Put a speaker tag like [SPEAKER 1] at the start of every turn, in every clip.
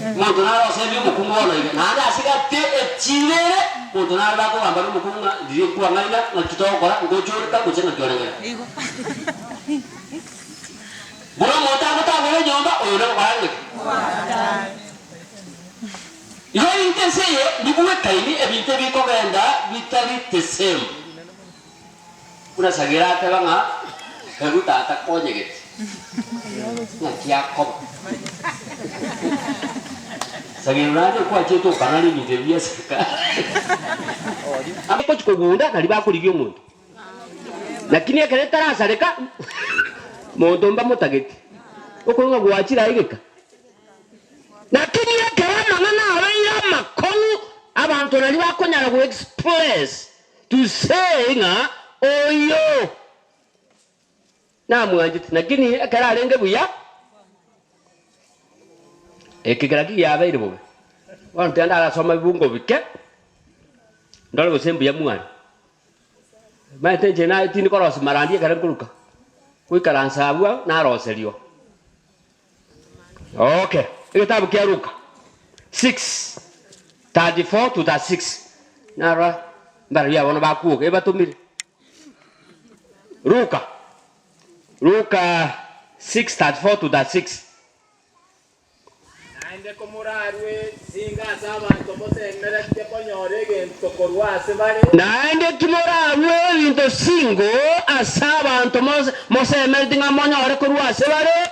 [SPEAKER 1] Omonto nare osebie omokungu bono iga, naende ase gati echiro ere, omonto nare bakogamba nomokungu ng'a riria nkwang'aina ng'aki togokora, ngocha ore ka gose ng'aki ore ng'ina. Buna omonto agotagora enyomba, oyo nagokora ng'aki? Igo ebinto ense eye mbigwekaini ebinto ebikogenda bitari the same. Buna Sagera ateba ng'a Heru tata konyegeti, ng'aki akoba? Sagera naende nkwachete okanara ebinto ebi bia serikali. Abagochi kogunda nari bakorigia omonto. Lakini ekero etarasareka, monto mbamotageti. Okorwa ng'a gwachire aye geka. Lakini ekero amang'ana abeire amakong'u, abanto nari bakonyara go express to say ng'a oyo namwanchete, lakini ekero arenge buya, eke keraki giabeire bobe. Bono tiga ndarasoma ebibungo bike, ndore gose mbuya mware. Omanyete inche naye tindi korosia marandi ekero nkoruka, goikaransa abwo naroseriwa. Okay, egetabu kia Luka 6, 34 to 36. Narora mbarabwo bono bakwoga ebatomire. Luka, Luka 6, 34 to 36.
[SPEAKER 2] Naende komorarue singa ase abanto mosemeretie konyora egento korwa ase bare.
[SPEAKER 1] Naende timorarue ebinto singo ase abanto mosemeretie ng'a monyore korwa ase bare.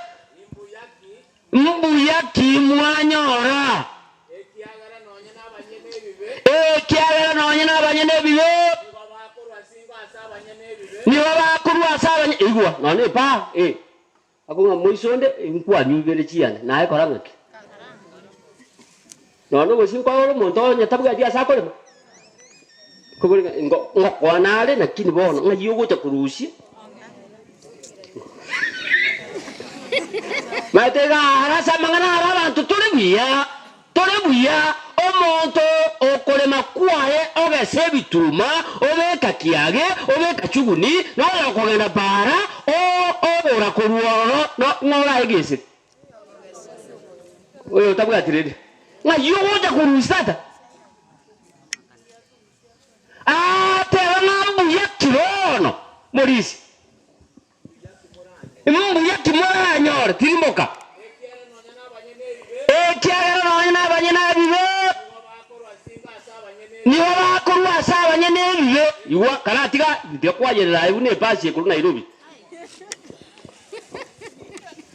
[SPEAKER 1] Mbuya ki mwanyora? Ekiagera nonya nabanyene ebibe nigo bakorwa ase abanyene. Igwa, nonya epaa, eh. Ako ng'a moiso onde nkwanyuibere chiane, naye kora ng'aki? Nonya obosie nkoe ore omonto onye tabwati ase akorema, kobori ng'a ngo ngokwana are lakini bono ng'ai ogocha korusia? Maete iga ara ase amang'ana aro abanto tore buya. Tore buya, omonto okorema kwaye ogesa ebituma, obeka kiage, obeka chuguni, na oyokogenda para, ogora korwa ororo, ng'o oraegesire? Oyo otabwati rende. Ng'ai ogocha korusia tata? Aateba ng'a mbuya ki bono, morisia? Mbuya ki moranyore? Tirimboka. Ekiagera nonya nabanyene ebibe nigo bakorwa ase abanyene ebibe. Igwa, karatiga tiga kwayerera aye buna ebasi ekorwa Nairobi.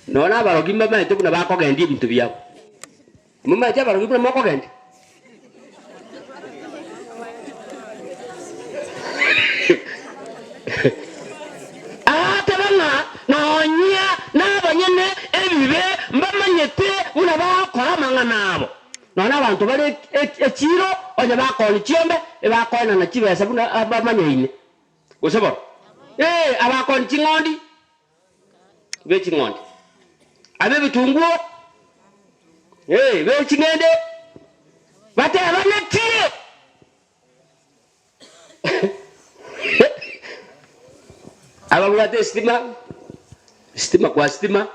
[SPEAKER 1] Nonya abarogi mbamaete buna bakogendia ebinto biabo. Momaete abarogi buna mokogendia? Agateba ng'a nonya nabanyene ebibe mbamanyete buna bagokora amang'ana abo. Nonya abanto bare echiiro, onye bakoonia chiombe, ebakoenana chibesa buna bamanyaine. Gose bono? Ee, abakoonia ching'ondi be ching'ondi, ab'ebitunguo, ee, be ching'ende, batebanetie. Ababwate esitima, sitima kwa sitima,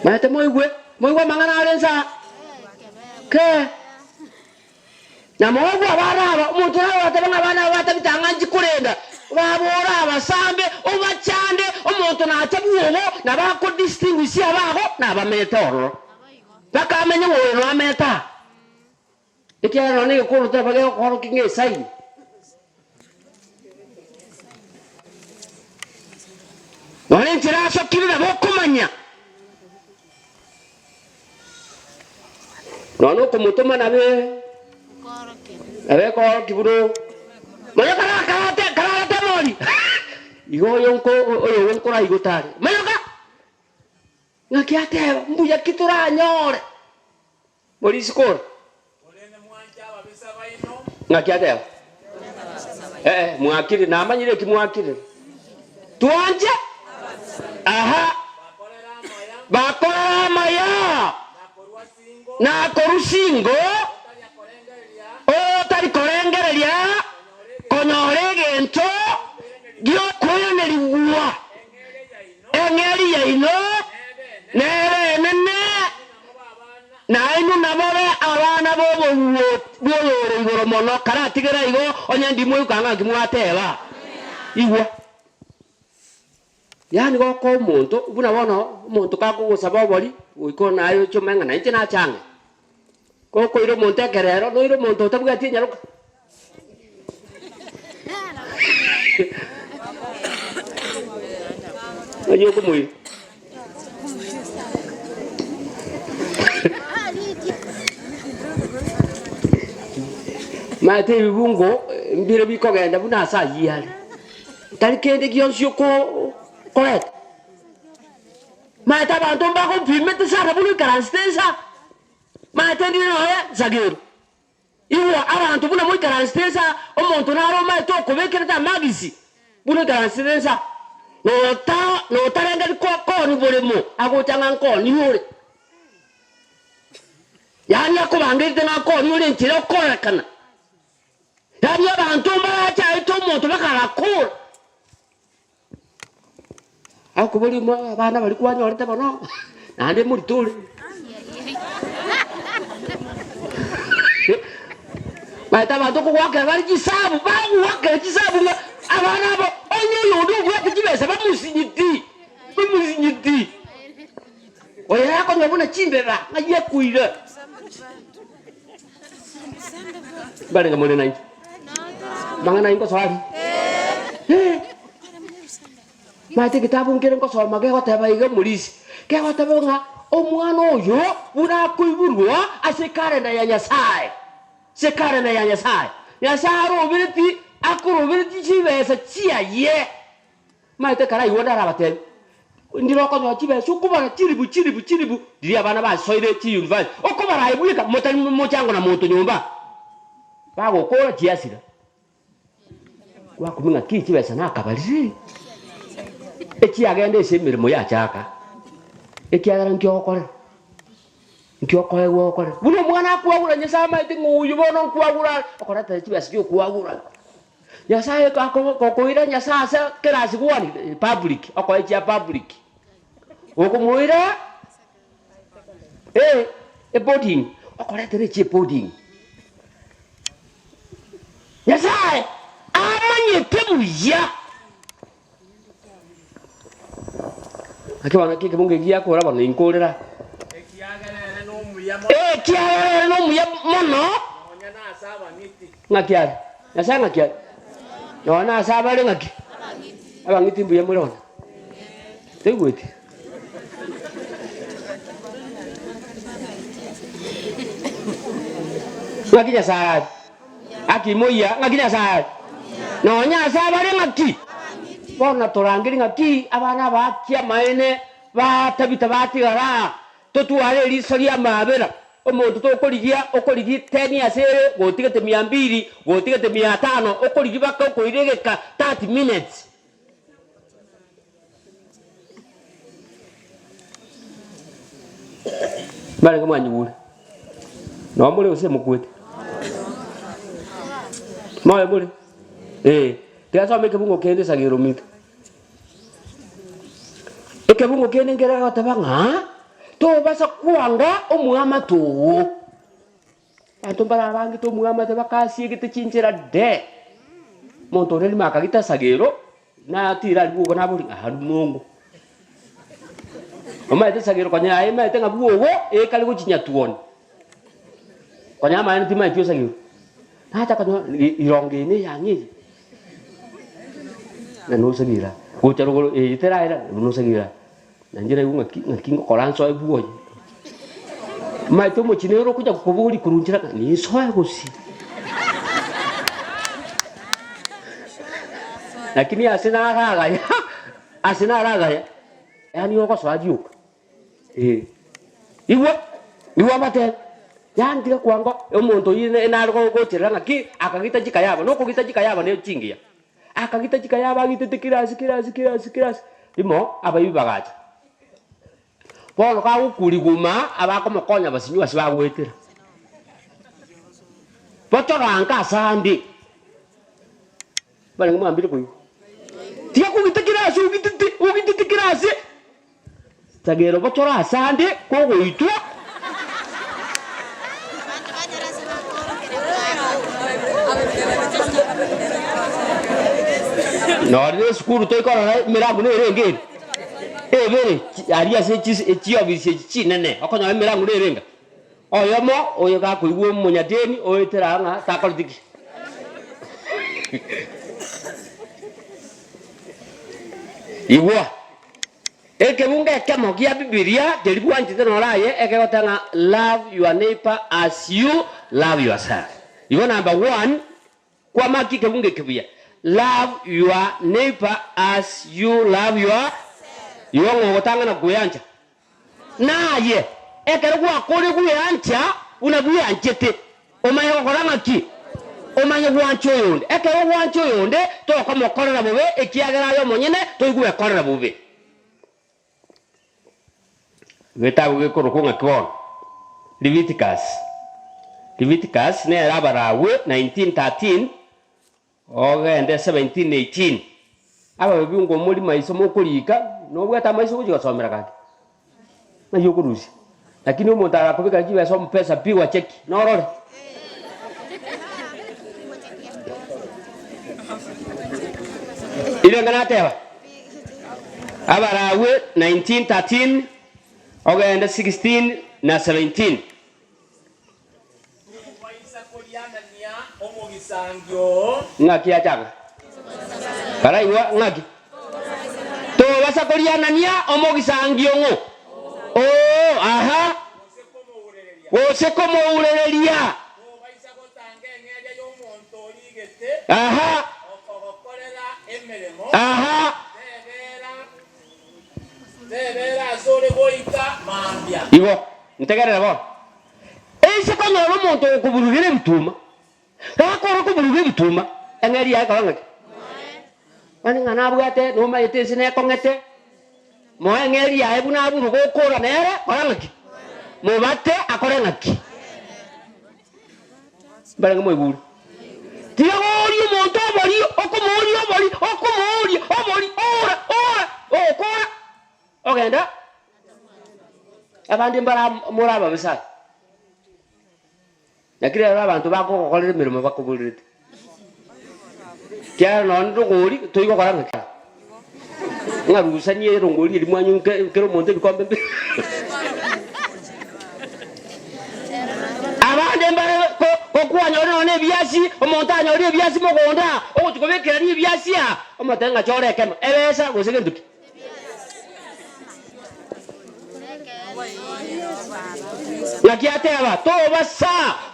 [SPEAKER 1] maete moigwe, moigwe amang'ana are nsa kee. Na mogwe abana aba, omonto nare oratebe ng'a abana aba batabete ang'anchi korenda, babore abasambe, obachande, omonto nacha bwogo, nabo ako distinguish abago na abamete ororo. Bakamenye ng'a oyo noamete aa. Ekiagera nonya negekoro teba gegokoorokia ng'a esaini. Nonya enchera asokire nabo okomanya. Nonya okomotoma nabe nabe ekoorokia buna manya karakarate kararate emori igo oyo nko oyo nkoraigota are manya ng'aki ateba mbuya ki toranyore. Morisiko ore?
[SPEAKER 2] Korende mwanche ababisa baino.
[SPEAKER 1] Ng'aki ateba? Ee, mwakire, namanyire eki mwakire. Twanche? Aha.
[SPEAKER 2] Bakorere amaya.
[SPEAKER 1] Bakorere amaya.
[SPEAKER 2] Na korwa singo.
[SPEAKER 1] Na korwa singo.
[SPEAKER 2] Otari korengereria.
[SPEAKER 1] Otari korengereria konyora egento gi'okoiranerigwa.
[SPEAKER 2] Eng'eria yaino.
[SPEAKER 1] Eng'eria yaino nebe enene. Nainwe nabobe abana b'oboruoti bw'Oyore Igoro Mono. Karatigere igo, onye ndimoigwa ng'a nki mwateba. Igwa. Yaani gokoa omonto, buna bono omonto kagogosaba obori, goika naye oche omanye ng'a nainche nache ang'e. Gokoira omonto ekerero, noira omonto otabwati enyaroka. Ng'ai okomoira? Maete ebibungo mbire bikogenda buna ase ayio are, tari kende gionsi oko okoreta. Maete abanto mbagopimete sana buna oikaransete insa, maete ndire nonya nsagero. Igwa abanto buna moikaransete insa, omonto nare omaete okobekerete amagisi buna oikaransete insa, nota notarengeri koni boremo agocha ng'a nkoni ore. Yaani akobangerete ng'a nkoni ore enchera okorekana. Yaani abanto mbarache aete omonto bakagakora. Akoboria omwa abana baria kwanyorete bono, naende morito ore. Maete abanto okogoakera bare chisabu, bagoakera chisabu ng'a abana aba onye oyonde obwate chibesa bamusinyeti, bamusinyeti. Oyo akonywa buna chimbeba ng'ai akoira. Mbarenge more nainche? Mang'ana ayio ngosoa aria? Eh. Maete egetabu nkere ngosoma gegoteba iga omorisia, kegoteba ng'a omwana oyo buna akoiborwa ase ekalenda ya Nyasae, ase ekalenda ya Nyasae. Nyasae arobereti akoroberetie chibesa chiaye. Maete ekero aigwa ndarabatebie, ndire okonyora chibesa okobara chilifu chilifu chilifu riria abana basoire chiuniversity, okobara aye bweka motari mochango na monto nyomba, bagokora chiasira. Gwakumia ng'a ki chibesa nakabarire, echiagenda ase emeremo yachaka, ekiagera nki ogokorera, nki okoegwa ogokore. Buna omwana akwagura Nyasaye amaete ng'a oyo bono nkwagura are, okoretera chibesa chia okwagura. Nyasaye gokoira Nyasaye ase kera ase gwani public, okoe chia public. Gokomoira eh eboarding, okoretera echia eboarding. Nyasaye amanyete buya. Naki bono naki ekebungo eki giakora bono inkorera.
[SPEAKER 2] Ekiagera ere nomuya mono.
[SPEAKER 1] Ekiagera ere nomuya mono.
[SPEAKER 2] Nonya nase abang'iti.
[SPEAKER 1] Ng'aki are? Nyasae ng'aki are? Nonya nase abare ng'aki? Abang'iti mbuya more bono? Toigweti? Ng'aki Nyasae are? Aki moyia, ng'aki Nyasae are? Nonya ase abare ng'aki? Bono torangerie ng'aki abana abaaki amaene ba Tabita batigara aa, totware eriso ri'amaabera. Omonto tokorigia, okorigia teni ase ere, gotigete mia mbili, gotigete mia tano, okorigia baka okoira egeka 30 minutes. Mbarenge mwanyigure? Noo more gose mokwete? Moyo more? Eh, tiga nsome ekebungo kende esagero ominto. Ekebungo kende nkere gegoteba ng'a, tobasa kwanga omwamate oo. Abanto mbare abangete omwamate bakasiegete chinchera de. Omonto onde rimo akagita esagero, natira aria bwogo nabori ng'a aria mongo. Omanyete esagero konya yaye emanyete ng'a bwogo ekare gochia nyatuoni. Konya amaene timanyeti esagero. Nacha konyora irongo eye ne eyang'e eye. Na nosagera gocha rogoro eye teraera nosagera. Nainche naigwa ng'aki ng'aki ngokora nsoe bwoye. Omanyete omochie nere okonya koboria korwa nchera ng'a ninsoe gose? Lakini ase naragaya ase naragaya, yaani ogosoa rioka eh. Igwa, igwa amatebe, yaani tiga kwango omonto oyio nare gocherera ng'aki, akagita chikayaba, nokogita chikayaba ne chingiya. Akagita chikayaba agitete kirasi kirasi kirasi kirasi, rimo abaibi bagacha. Bono kagokuriguma abakomokonya basinywe ase bagoetera. Bochoranka asande. Barenge mwambire koigwa. Tiga kogita kirasi ogitete ogitete kirasi. Sagero bochore asande kogoitwa. Nonye na esukuru toikorora emirango nere enga ere, ebere aria ase chis chiofisi echi chinene, okonyora emirango nere enga. Oyomo oyo gakoigwa omonyadeni oetera aa ng'a takoreti ki? Igwa, ekebungo ekemo gia Bibilia keria bwanchete noro aye ekegoteba ng'a love your neighbor as you love yourself. Igo number one, kwamaki ekebungo eke buya, love your neighbor as you love your, igo ng'a ogotang'ana kweancha. Naye ekero gwakorire gweancha buna bweanchete, omanye gokora ng'aki? Omanye gwancha oyonde. Ekero ogwancha oyonde, tokomokorera bobe, ekiagera aye omonyene toigwekorera bobe. Egetabu gekorokwa ng'aki bono? Leviticus. Leviticus nere Abalawi 19:13 Ogende 17:18 Ababe bingwe omori maiso mokorika, nobwate amaiso ogochia gosomera gaki, ng'ai okorusia? Lakini omonto arakobekera chibesa omupesa pigwa cheki, norore. Ire ng'a nateba, Abalawi 19:13 ogende 16 na 17.
[SPEAKER 2] Tobaisa korianania omogisangio oo.
[SPEAKER 1] Ng'aki yachaka? Karaigwa ng'aki? Tobasa korianania omogisangio ng'o oo, aha,
[SPEAKER 2] Gose komourereria.
[SPEAKER 1] gose komourereria.
[SPEAKER 2] Tobaisa gotanga eng'eria y'omonto origete
[SPEAKER 1] Aha,
[SPEAKER 2] okogokorera emeremo.
[SPEAKER 1] aha.
[SPEAKER 2] Tebera, tebera asore goika mambia.
[SPEAKER 1] Igo, ntegerere bono. Ense konyora omonto okoburugera ebituma, gakora koburuga ebituma, eng'eria yaye ekaba ng'aki? Mani ng'a nabwate nomaete ense nekong'ete, moe eng'eria yaye buna aburuga okora nere, kora ng'aki? Mobate akore ng'aki? Mbarenge moigure. Tiga goria omonto obori, okomoria obori, okomoria obori, ora, ora, ogokora, ogenda. Abande mbara more ababisa aya. Naki rero abanto bakogokorera emeremo bakoborerete. Kiagera nonye ndogori toigokora ng'aki? Ng'a rusanie erongori eria mwanywa nke kera omonto ebikombe mbire. Abande mbare ko- kokwanyora nonye na ebiasi, omonto anyore ebiasi mogondo aa, ogochia kobekerania ebiasi aa, omotebie ng'a chora ekemo, ebesa gose gento ki? Naki ateba, Tobasa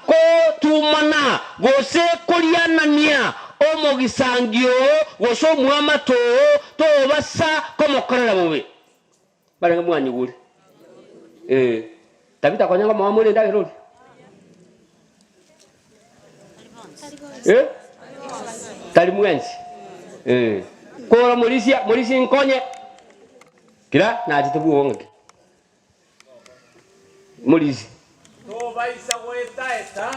[SPEAKER 1] gotumana gose korianania omogisangio oo gose omoamate oo, tobasa komokorera bobe. Barenge mwanyigure? Ee. Tabitha konya ngomoa more endagera oria? Eh? Tari mwensi. Eh. Kora morisia, morisia nkonye. Kira nachete bwogo ng'aki. Morisia.
[SPEAKER 2] Tobaisa goeta-eta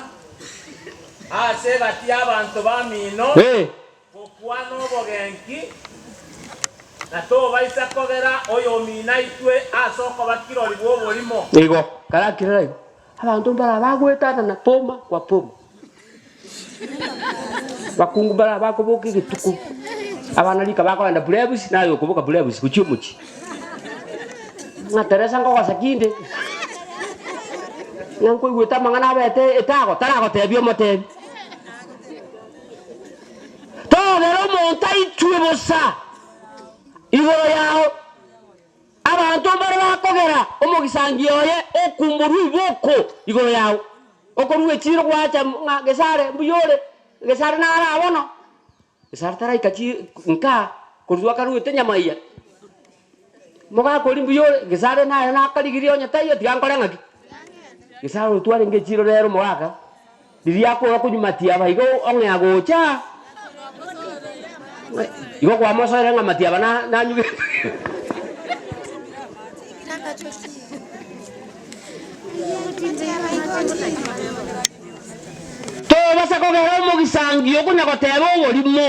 [SPEAKER 2] ase egati y'abanto bamino.
[SPEAKER 1] Eh.
[SPEAKER 2] Gokwana obogenki, na tobaisa kogera oyomino aitwe ase okoba kirori bw'oborimo.
[SPEAKER 1] Igo karakirera igo, abanto mbare abagoetanana poma kwa poma. Bakungu mbare abakoboka egetuko, abana rika bakogenda burebusi, naye okoboka burebusi gochia omochie. Ng'a Teresa nkogosa kinde, ng'a nkoigwete amang'ana abete etago, taragotebia omotebi. Togera omonto aitwe bosa igoro yao. Abanto mbare bakogera omogisangio oye okumborwa iboko igoro yao. Okorua echiiro gwacha ng'a Gesare mbuya ore, Gesare nare aa bono. Gesare taraika chi nka korwa akaruete nyamaiya. Mogakori mbuya ore, Gesare naye nakarigirie onye taiyo tiga nkore ng'aki. Gesare oyo twarenge echiiro rero omogaka, riria akora konywa matiaba igo ong'ea gocha, igo kwamosoera ng'a matiaba na nanywe gento. Tobasa kogera omogisangio okonya goteba oborimo,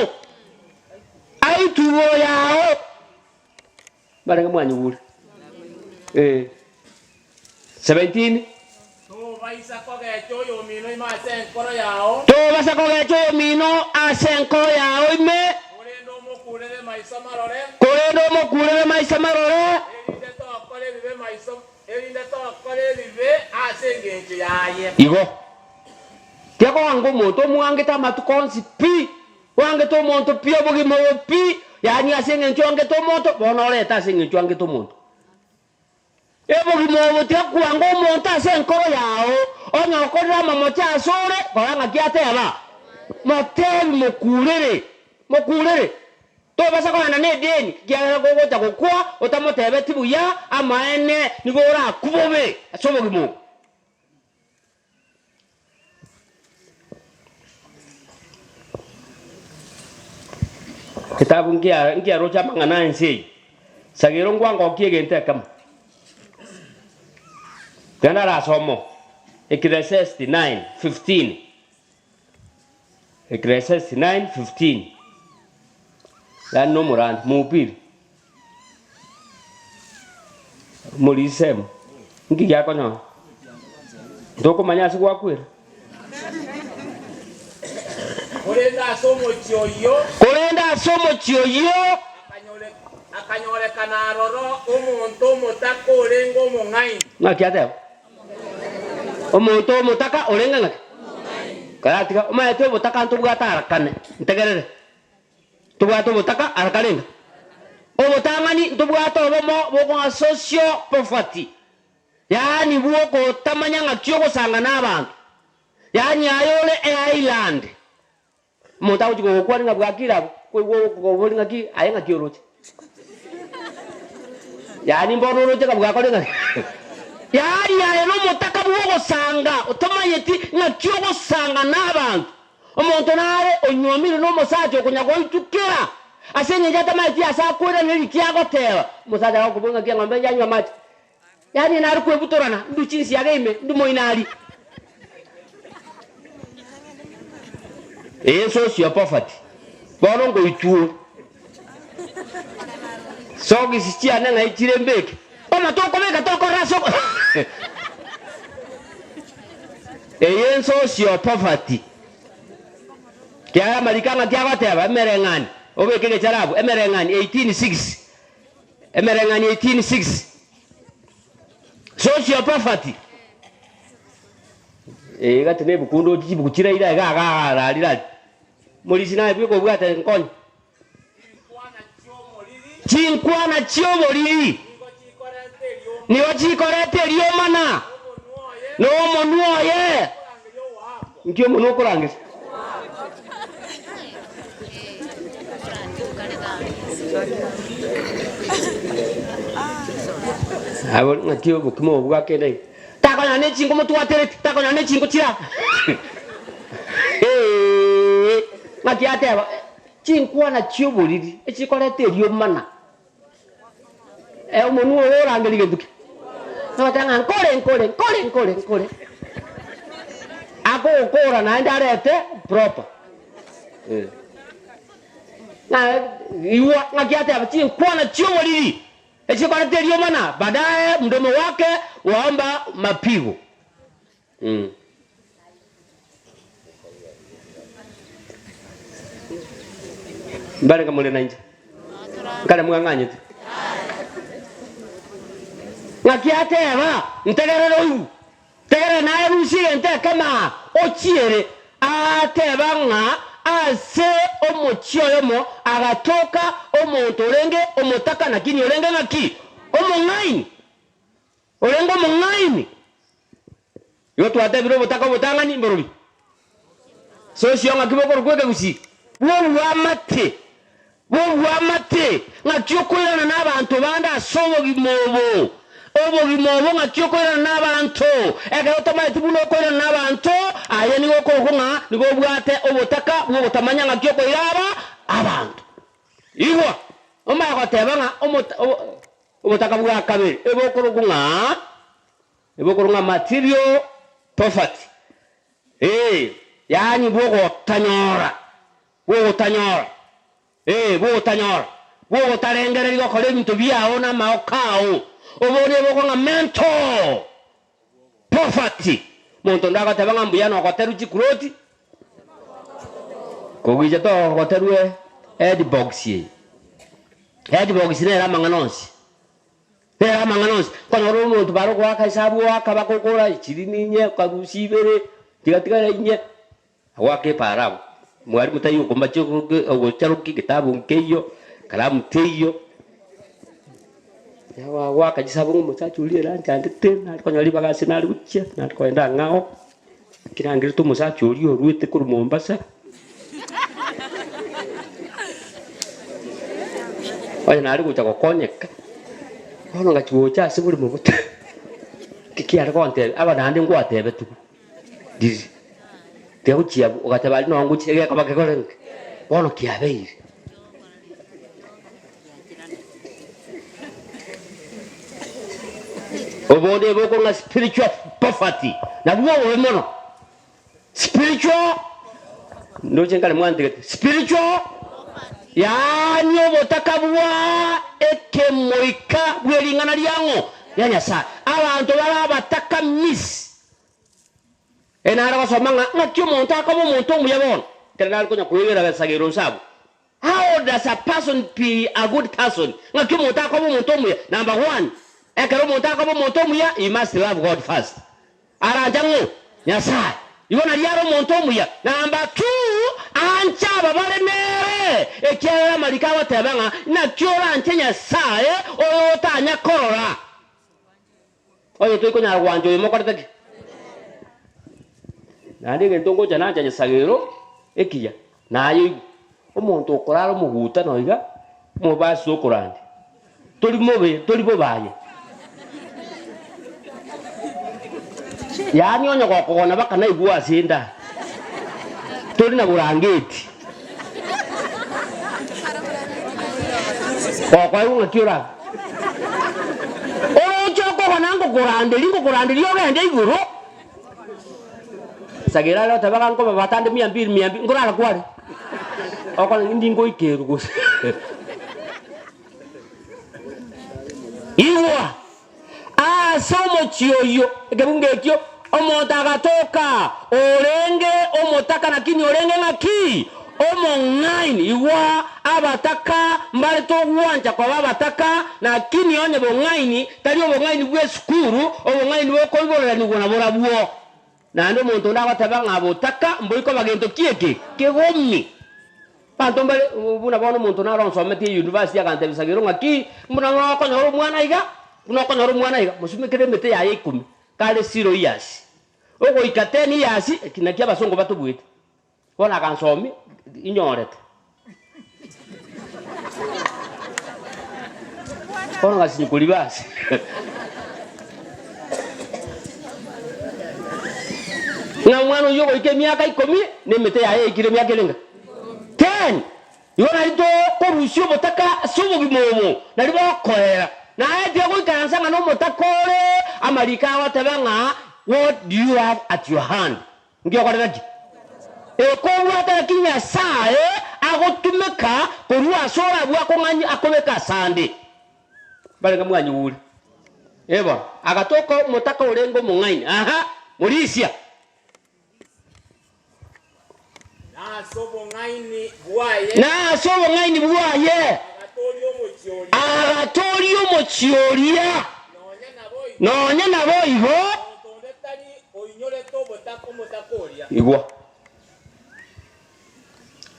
[SPEAKER 1] aitwe igoro yao. Barenge mwanyigure? Eh. 17.
[SPEAKER 2] Tobaisa kogecha oyomino ime ase enkoro yao.
[SPEAKER 1] Tobasa kogecha oyomino ase enkoro yao ime.
[SPEAKER 2] Korende omokurere maiso marore.
[SPEAKER 1] Korende omokurere maiso marore.
[SPEAKER 2] Erinde tokore ebibe maiso, erinde tokore ebibe ase engencho yaye.
[SPEAKER 1] Igo, tiakoanga omonto omwangete amatuko onsi pi, oangete omonto pi obogima obo pi, yaani ase engencho oangete omonto, bono orete ase engencho oangete omonto. Obogima obo tiakwanga omonto ase enkoro yao, onye okorire amamocho asore, kora ng'aki ateba, Motebi mokurere, mokurere. Tobasa kogenda nedeni, ekiagera kogocha gokwa otamotebeti buya amaene, nigo orakwe bobe ase obogima obo. Egetabu nkia nkiaroche amang'ana a ense eye, sagero ngwangokia egento ekemo. Genda arasome oo, Ecclesiastes 9:15, Ecclesiastes 9:15, yaani na omorandi, mhubiri, Omorisemo, inki giakonyora? Ntokomanya ase gwakwera.
[SPEAKER 2] Korende ase omochie oyio.
[SPEAKER 1] Korende ase omochie oyio.
[SPEAKER 2] Akanyorekana aroro omonto omotaka orenge omong'aini.
[SPEAKER 1] Ng'aki ateba? Omonto omotaka orenge ng'aki? Karatiga, omanyete obotaka ntobwate arakane, ntegerere. Ntobwate obotaka ara karenge? Obotang'ani ntobwate obomo bokong'a social poverty, yaani bw'ogotamanya ng'aki ogosanga nabanto, yaani aye ore eisland, omonto agochi kogokwania ng'a bwakire abwo, koigwa okoboria ng'aki aye ng'aki oroche? Yaani mbono oroche ng'a bwakore ng'aki? Yaani aye nomotaka bw'ogosanga otamanyeti ng'aki ogosanga nabanto. Omonto nare onyuomire nomosacha okonya goitukera ase engencho atamanyeti ase akoiraneria eki agoteba. Omosacha agokobua ng'aki eng'ombe enye anywe amache, yaani nare kwebutorana, nduche insiaga ime, ndu moino aria. Ee socio poverty, bono ngoitwa ore. Sogisi chiane ng'ai chire mbeke? Bono tokobeka tokorora ase oko Eye ensosio poverty. Kiagera amariko ang'aki agoteba, Emereng'ani, obeke egechara abwo, Emereng'ani 18:6, Emereng'ani 18:6. Socio poverty. Ee, gati na ebuku ndoche chibuku chire ira iga iga iga rari rari. Morisi naye bweka obwate nkonye. Chinkwana chi'oboriri nigo chikoreta eriomana, na omonwa oye, inki omonwa okorangeria? Abwo ng'aki obokima obo bwakenda iga? Takonyora ne chinko motwatereti, takonyora ne chinko chira. Eeh, ng'aki ateba? Chinkwana chi'oboriri echikoreta eriomana. Omonwa oyo orangerie gento ki? Ogoteba ng'a nkore nkore nkore nkore nkore. Akogokora naende arete proper. Ng'a igwa ng'aki ateba chinkwana chi'oboriri echikoreta eriomana baadaye mdomo wake waomba mapigo. Mbarenge more nainche? Nkare mwang'anyete? Ng'aki ateba, Ntegerere oigwe, tegerera naye rusia egento ekemo aa, ochiere. Ateba ng'a ase omochie oyomo agatoka omonto orenge omotaka, lakini orenge ng'aki? Omong'aini. Orenge omong'aini. Igo twatebire obotaka obotang'ani mborobi. Sosio ng'aki bokorokwa ekegusii? Bw'oboamate, bw'oboamate, ng'aki okoirana n'abanto bande ase obogima obo. Obogima obo ng'aki okoirana n'abanto. Ekero otamanyeti buna okoirana n'abanto, aye nigo okorokwa ng'a nigo obwate obotaka bw'ogotamanya ng'aki okoira aba abanto. Igwa, omanye goteba ng'a omota obotaka bwa kabere ebokorokwa ng'a Ebokorwa ng'a material poverty, ee, yaani bw'ogotanyora, bw'ogotanyora, ee, bw'ogotanyora, bw'ogotarengereria gokora ebinto biao na amaoko ao. Obo nebokorwa ng'a mental poverty, Omonto onde agoteba ng'a mbuya nogoterwa chikuroti, kogicha togoterwa headbox eye. Headbox nere amang'ana onsi, nere amang'ana onsi. Okonyora omonto bare ogoaka esabu oaka bagokora ishirini inye, okarusia ibere, tiga tigara inye. Agoaka epaara abwo, mwalimu taiyo okombacha ogocharokia egetabu nkeiyo, kalamu teiyo. Agoaka chisabu ng'a omosacha oria ere anchandete, nare konyora ribaga ase nare gochia, nare kogenda ang'ao, ekero angerete omosacha oria oruete korwa Mombasa. Onye nare gocha gokonyeka, bono ngachia gocha ase borimo bote, ki kiare gontebia, aba naende ngwatebetigwe. Riria tiagochia abwo, ogateba aria noo ngochia egekoba kegore nki? Bono kiabeire. Obonde bokong'a spiritual poverty, nabwo obobe mono. Spiritual, ndoche nkare mwantigete, spiritual yaani obotaka bwa ekemoika bwe ring'ana riang'o? Ria Nyasae. Abanto bare abataka miss. Ere nare gosoma ng'a ng'aki omonto akoba omonto omuya bono, ekero nare konya koegera besagera onsi abwo. How does a person be a good person? Ng'aki omonto akoba omonto omuya? Number one, ekero omonto akoba omonto omuya, he must love God first. Aranche ng'o? Nyasae. Igo nario are omonto omuya. Number two, anche ababare nere, ekiagera amariko agoteba ng'a naki oranche Nyasae oyo otanya korora. Onye toikonyara gwancha oyo mokorete ki? Naende egento ngocha nancha Nyasae ekiya, naye oigwe. Omonto okorara omogutano iga, omobasi okorandia, tori mobe, tori bobe aye. Yaani onye gokogona baka naigwe ase enda, tori na burangeti. Gokoegwa ng'aki orabe? Oroche okogona ngokoranderia, ngokoranderia ogende igoro. Sagera are oteba iga nkoba batande mia mbili mia mbili, nkorara kware? Okore indi ngoikerwa gose? Igwa! Ase omochie oyio, ekebungo ekio, omonto agatoka, orenge omotaka lakini orenge ng'aki? Omong'aini. Igwa, abataka mbare togwancha koba abataka, lakini onye bong'aini, tari obong'aini bw'esukuru, obong'aini bokoiboreranigwa naborabwo. Naende omonto onde agoteba ng'a botaka mboikoba gento ki eke? Kegomi. Abanto mbare buna bono omonto naro onsometie eyunivasiti agantebia Sagero ng'aki buna nokonyora omwana iga, buna okonyora omwana iga, mosumekere emete yaye ikomi kare zero years, ogoika ten years eki naki abasongo batobuete. Bono agansomia, inyorete. Bono ngasinywa koriba ase. Ng'a omwana oyio ogoika emiaka ikomi, na emete yaye yaikire emiaka ere enga? Ten. Igo nari tokorusia obotaka ase obogima obo, nari bokoera. Naye tiga goikaransa ng'a nomotaka ore, amariko agoteba ng'a what do you have at your hand? Nki okorera ki? Ekobwata naki Nyasae agotumeka korwa ase orabwo akong'anyia akobeka asande. Mbarenge mwanyigure. Ee bono, agatoka omotaka orenge omong'aini, aha, morisia.
[SPEAKER 2] Na ase obong'aini bwaye.
[SPEAKER 1] Na ase obong'aini bwaye.
[SPEAKER 2] Agatooria omochie oria.
[SPEAKER 1] Agatooria omochie oria.
[SPEAKER 2] Nonya naboigo.
[SPEAKER 1] Nonya naboigo.
[SPEAKER 2] Monto onde tari oinyorete obotaka omotaka oria.
[SPEAKER 1] Igwa.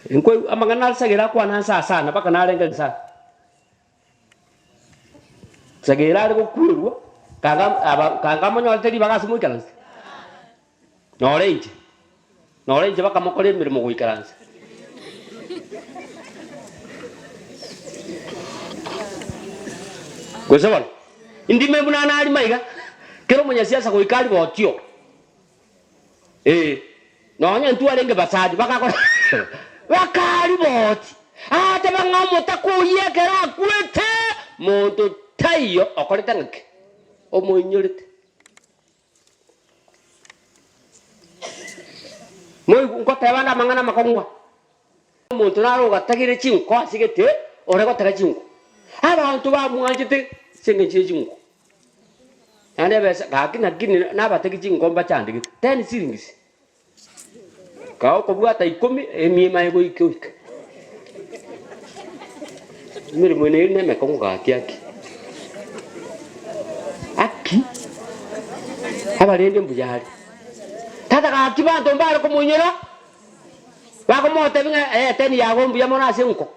[SPEAKER 1] Nkoigwa amang'ana asagere akwana nsa sana mpaka narenge nsa. Sagere are gokwerwa, kanga aba kanga amonyorete ribaga ase moikaranse. Nore inche, nore inche bakamokora emeremo goikaransa. Gose bono, indime buna narima iga, kera omonyasiasa goika arime otio. Ee, nonya intwe arenge basacha bagakora bakariboti, agateba ng'a omotaka oyio ekero akwete, monto taiyo okorete ng'aki? Omoinyorete. Moigwe ngoteba ande amang'ana amakong'u aa. Omonto nare ogatagire chinko ase gete, ore gotega chinko. Abanto bamwanchete ase engencho ye chinko. Naende ebesa gaki naki nabategi chinkomba chandegete, ten shillings. Kaa okobwata ikomi, emia emaye goika oike. Emeremo eye nere nemekong'u gaki aki. Aki, abarende mbuya are. Tata gaki banto mbare komoinyora, bakomotebia ng'a eh ten yago mbuya mono ase enko.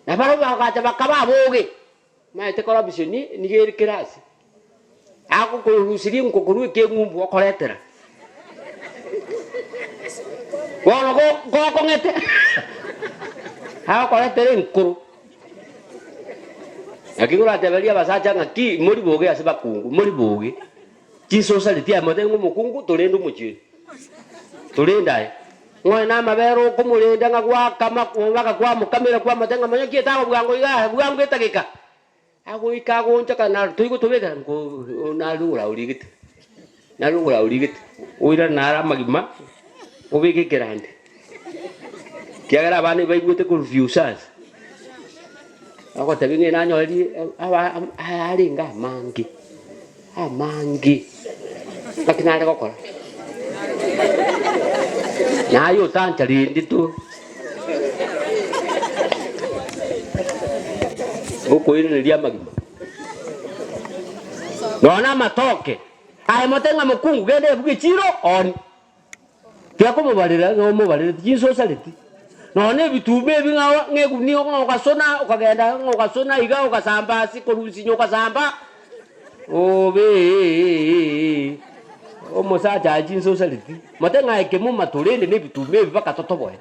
[SPEAKER 1] Na barabwo bagacha bakaba aboge. Omanyete corruption nigo ere kera ase. Agokorusiria enko korwa ekeng'umbu okoretera. Bono gokong'ete agokoretera enkoro. Naki ngorateberie abasacha ng'a ki mori boge ase bakungu, mori boge. Chisosareti amo tari ng'a omokungu torende omochie oyo. Torende aye. Ng'oe namabere okomorenda ng'a gwakama mpaka kwamokamera kwamotebia ng'a manya ki etago bwango igaa bwango etageka. Agoika agoonchoka naro toigwe tobekera nko naro oraorigete, naro oraorigete, oirane naro amagima obeke ekerande, ekiagera abana ebaigwete korwa ase. Agotebia ng'a nanyorerie aba aya arenge amange, amange, naki nare gokora? Naye otancha rende tu. Okoiraneria amagima. Nonya amatoke, aye mote ng'a mokungu genda ebuge echiro ooni. Tiakomobarera ng'a omobarereti chinsa osareti. Nonya na ebituma ebi ng'a ng'a egunia ng'a ogasona okagenda ng'a ogasona iga ogasamba ase korwa nsinyo ogasamba, obeeeeee omosacha aye chinsa osareti. Mote ng'a aye kemuma torende na ebituma ebi mpaka totoboe.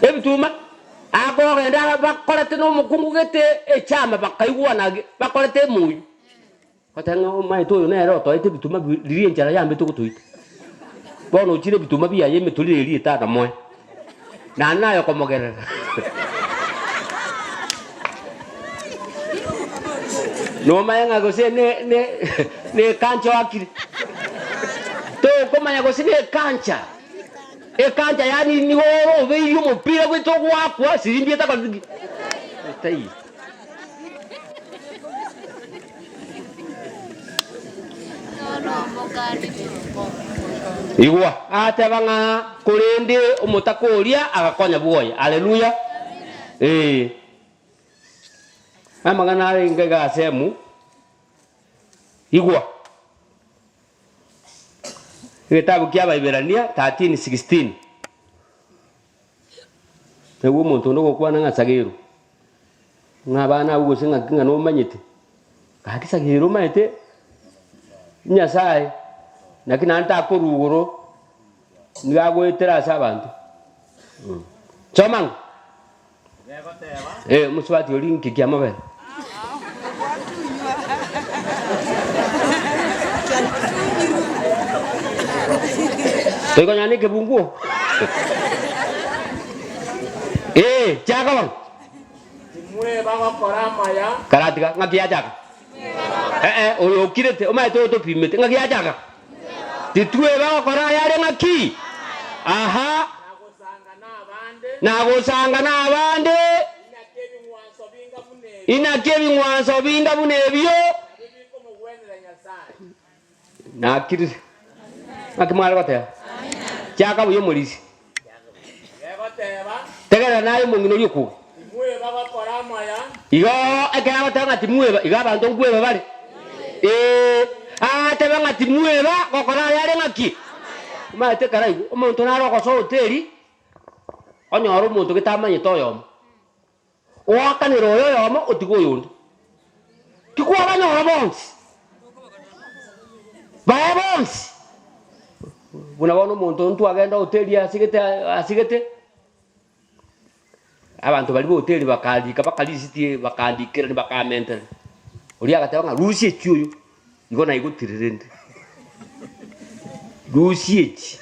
[SPEAKER 1] Ebituma, akogenda bakorete na omokungu gete echama bakaigwana bakorete emoyio. Goteba ng'a omaete oyo nere otoete ebituma riria enchara yambete gotoita. Bono ochire ebituma biaye emetorero eria etanamoe, naende naye okomogerera. Nomanye ng'a gose ne ne ne ekancha oakire. Tokomanya gose ne ekancha, ekancha yaani nigo ore obeirie omopira goeta ogoakwa sirimbi etakoreti ki? Etaiyo. Igwa, agateba ng'a korende omotaka oria agakonya bwoye. Haleluya! Ee. Amang'ana arenge iga asemu, igwa. Egetabu kia Abaiberania 13:16. Naigwa omonto onde ogokwana ng'a Sagero, ng'a abana abwo gose ng'aki ng'a nomanyete, gaki Sagero omanyete Nyasaye, naki naende takorwa igoro, nigo agoetera ase abanto. Soma ng'a eh, omosubati oria inki kiamobera? Toikonyora na ekebunguo? Eh, chaka bono.
[SPEAKER 2] Timweba gokora amaya.
[SPEAKER 1] Karatiga, ng'aki yachaka? Eh, eh, oyo okirete, omanyete oyo topimete, ng'aki yachaka? Titweba gokora ayare ng'aki? Aha.
[SPEAKER 2] Na gosanga nabande.
[SPEAKER 1] Na gosanga nabande. Inaki ebing'wanso binga buna ebio. Nakirire. Naki mware goteba? Chiaka buya omorisia. Tegerera naye omong'ina oria okoga. Igo ekero agoteba ng'a timweba, igo abanto nkweba bare. Ee, agateba ng'a timweba gokora ayare ng'aki? Omanyete ekero aigwa, omonto nare ogosoa hoteli, onyore omonto gete amanyete oyomo. Oakanere oyo oyomo otige oyonde. Tikwabanyora bonsi, baye bonsi. Buna bono omonto ntwagenda hoteli asigete asigete, abanto baria ba hoteli bakarika bakarisiti bakandikerania bakamenterania. Oria agateba ng'a rusia echi oyo, igo naigotire rende, rusia echi.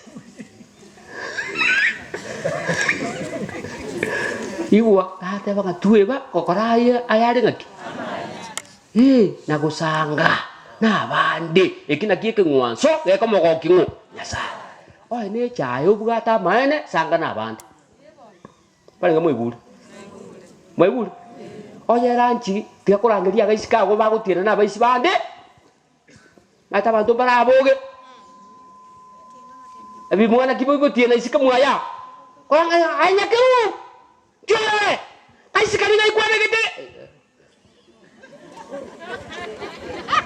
[SPEAKER 1] Igwa agateba ng'a tweba gokora aye ayare ng'aki? Ee, na gosanga nabande, eki nakio ekeng'wanso gekomogokia ng'o? Nyasae. Onye ne echaye obwate amaene, sanga nabande. Barenge mwaigure? Mwaigure? Onye eranchi, tiga korangeria agaisiko agwo bagotiena na abaisi bande, Omanyete abanto mbaraboge, ebimwana ki boigotiena isiko mwaya, korwa ng'a aye nyakeru, nki orore? Aisiko aria ng'ai kwabegete?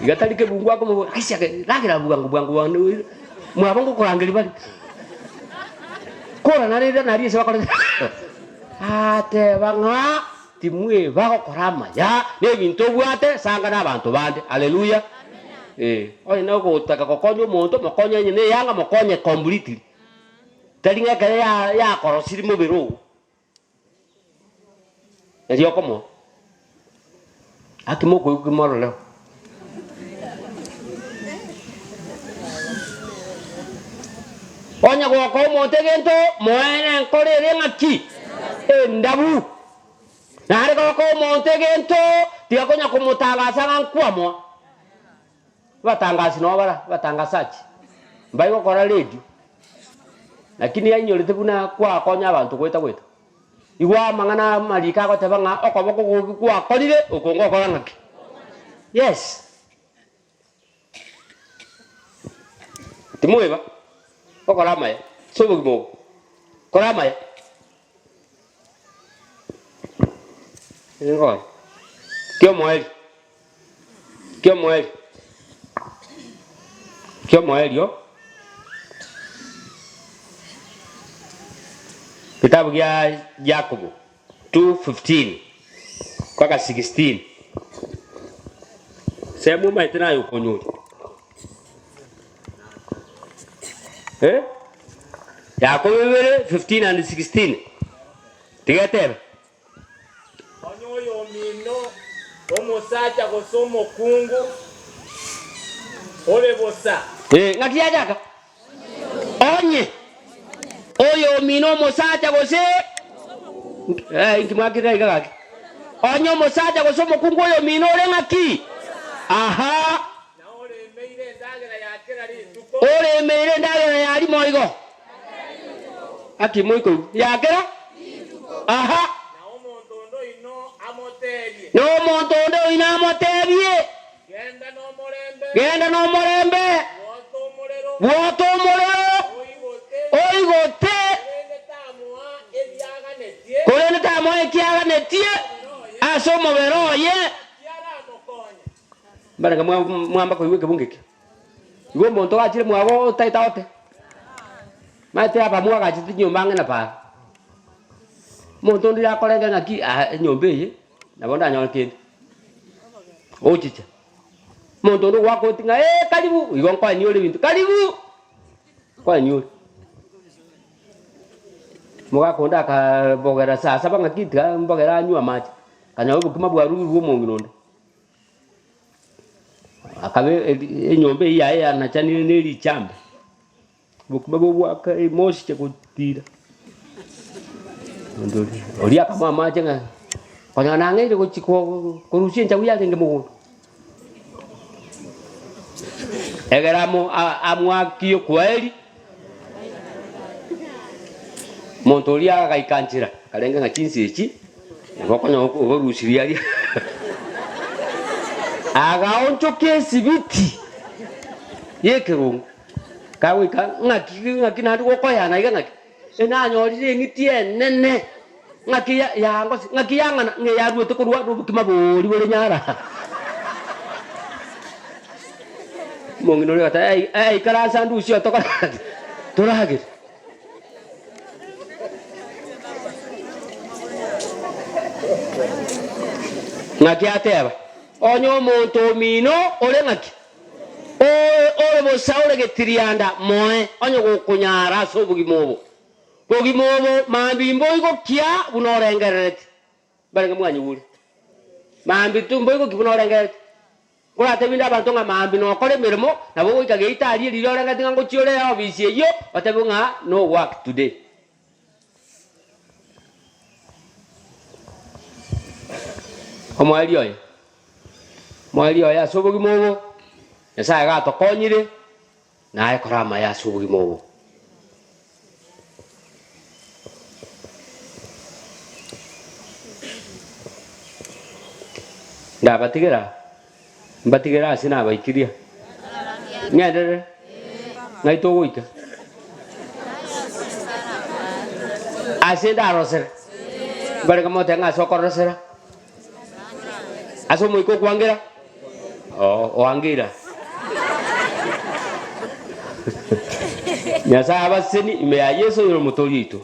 [SPEAKER 1] Iga tari kebungu akomoboria, aise ake ragera bwango bwango bono mwabo ngokorangeria bare. Kora nare rira naria ase bakorete ateba ng'a Timweba gokora amaya nebinto obwate, sanga nabanto bande. Haleluya! Eh, onye nogotaka gokonya omonto, mokonye onye neyanga mokonye completely. Tari ng'a ekero ya yakorosirie mobere oo, nario okomoa. Gaki mokoigwa ki mororeo. Onye gokoa omonto egento, moe nenkoro ere ng'aki? Endabu. Nare gokoa omonto egento, tiga konya komotangasa ng'a nkwamoa. Abatangasi noo bara, abatangasachi, mbai gokora radio, lakini ainyorete buna kwakonya abanto goeta goeta. Igwa amang'ana amariko agoteba ng'a okoboko goki gwakorire, oko ngokora ng'aki? Yes. Timoeba gokora amaya ase obogima obo, kora amaya. Nigo kiomoerio, kiomoerio, kiomoerio, Kitabu gia Yakobo 2:15 mpaka 16. Semo omanyete naye okonyoria. Eh? Yakobo ibere 15 and 16. Tiga etebe.
[SPEAKER 2] Onye oyomino, omosacha gose omokungu, ore bosa.
[SPEAKER 1] Eh, ng'aki yachaka? Onye oyomino omosacha gose eh, inki mwakirire iga gaki? Onye omosacha gose omokungu oyomino ore ng'aki? Aha.
[SPEAKER 2] Na oremeire endagera ya kera rituko.
[SPEAKER 1] Oremeire endagera ya rimo igo. Gaki moikoigwa. Ya kera Aha.
[SPEAKER 2] Na omonto onde oino amotebie.
[SPEAKER 1] Na omonto onde oino amotebie.
[SPEAKER 2] Genda nomorembe.
[SPEAKER 1] Genda nomorembe.
[SPEAKER 2] Bwota omorero.
[SPEAKER 1] Bwota omorero.
[SPEAKER 2] Oigote.
[SPEAKER 1] Oigote.
[SPEAKER 2] Korende tamoa ebiaganetie.
[SPEAKER 1] Korende tamoa ekiaganetie ase omobere oye.
[SPEAKER 2] Naki aramokonye.
[SPEAKER 1] Mbarenge mwamba koigwa ekebungo ekio. Igo omonto gachire mwabo otaete agote. Maete abamwe bagachete chinyomba ang'e na para. Omonto onde akorenge ng'aki aa enyomba eye nabo ndanyore kende. Ochicha, omonto onde ogoaka oti ng'a eh karibu, igo nkoenia ore ebinto karibu, nkoenia ore. Omogaka onde akabogera saa saba ng'aki tiga mbogere anywe amache, akanyora obokima bwarugirwe omong'ina onde. Akaba enyomba eyio yaye yanachanire ne richambe, obokima bobwaka emosiche gotira. Omonto oria, oria akamoa amache ng'a konyora nang'eire gochia ko korusia enchagu yarenge mogondo. Egere amo a- amwakie okwaeri, omonto oria agaika nchera, akarenge ng'a chinsa echi. Nabo okonyora oborusirie aria. Agaonchoka esibiti y'ekerongo, kagoika ng'aki ng'aki naende gokoyana iga ng'aki, enanyorire eng'iti enene, ng'aki ya yangosi ng'aki yang'ana ng'a yaruete korwa nobokima boria bore nyara. Omong'ina oria agateba ei ei ikaransa ndusie otokore toragere. Ng'aki ateba, Onye omonto omino ore ng'aki, ore bosa ore getirianda, moe, onye gokonyara ase obogima obo. Bogima obo mambia imboigokia buna orengerereti. Mbarenge mwanyigure? Mambia timboigokia buna orengerereti. Nkoratebie inde abanto ng'a mambia nokore emeremo, nabo ogoika geita aria riria orengeti ng'a ngochia ore eofisi eyio, otebigwe ng'a no work today. Omoerio oye, omoerio oye ase obogima obo, Nyasaye gatokonyire, naye kora amaya ase obogima obo. Ndabatigera, mbatigere ase nabaikirie. Ng'enderere, ng'ai togoika? Ase ndarosere, mbarenge mogoteba ng'a ase okorosera, ase omoika okwangera, oo oangeire aa. Nyasae abasesenie ime ya Yeso oyore omotoori oito.